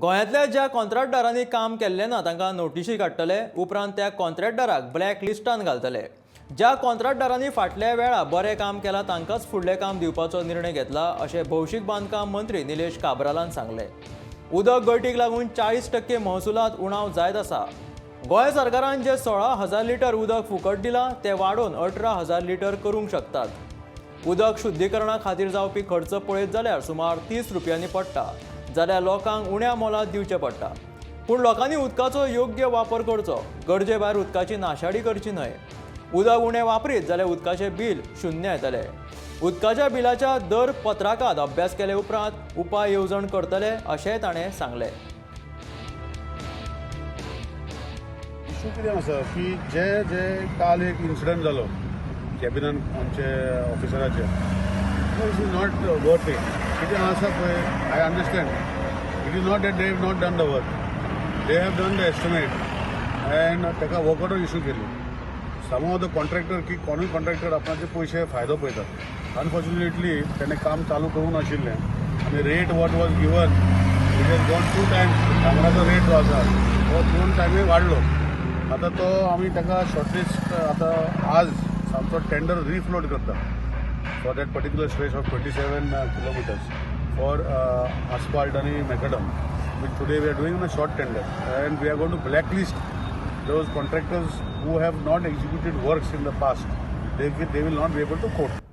गोंयांतल्या ज्या कॉन्ट्रॅक्टदारांनी काम केल्लें ना तांकां नोटिशी काडटले. उपरांत त्या कॉन्ट्रॅक्टदाराक ब्लॅक लिस्टान घालतले. ज्या कॉन्ट्रॅक्टदारांनी फाटल्या वेळा बरें काम केलां तांकांच फुडलें काम दिवपाचो निर्णय घेतला, अशें भौशीक बांदकाम मंत्री निलेश काब्रालान सांगलें. उदक गळटीक लागून 40% महसुलांत उणाव जायत आसा. गोंय सरकारान जे 16,000 लिटर उदक फुकट दिलां तें वाडोवन 18,000 लिटर करूंक शकतात. उदक शुद्धीकरणा खातीर जावपी खर्च पळयत जाल्यार सुमार 30 रुपयांनी पडटा, जाल्यार लोकांक उण्या मोलात दिवचें पडटा. पूण लोकांनी उदकाचो योग्य वापर करचो. गरजे भायर उदकाची नाशाडी करची न्हय. उदक उणें वापरीत जाल्यार उदकाचें बील शुन्य येतलें. उदकाच्या बिलाच्या दर पत्रकांत अभ्यास केले उपरांत उपाय येवजण करतले, अशेंय ताणें सांगलें. इशू कितें आसा की जे जे काल एक इन्सिडंट जालो कॅबिनान आमचे ऑफिसराचे, it is not worth it. कितें आसा पळय, I understand, it is not that they have not done the work. They have done the estimate and ताका वर्क ऑर्डर इशू केली. सम ऑफ the contractor की कोणूय कॉन्ट्रॅक्टर आपणाचे पयशे फायदो पळयतात. अनफॉर्च्युनेटली तेणें काम चालू करूंक नाशिल्लें आनी rate what was given, it has gone two times. डांगराचो rate जो आसा तो दोन टायमी वाडलो. आतां तो आमी ताका शॉर्टलिस्ट आतां आज आमचो टेंडर रिफ्लोट करता for that particular stretch of 27 kilometers for asphalt आनी macadam, which today we are doing a short tender, and we are going to blacklist those contractors who have not executed works in the past. They will not be able to quote.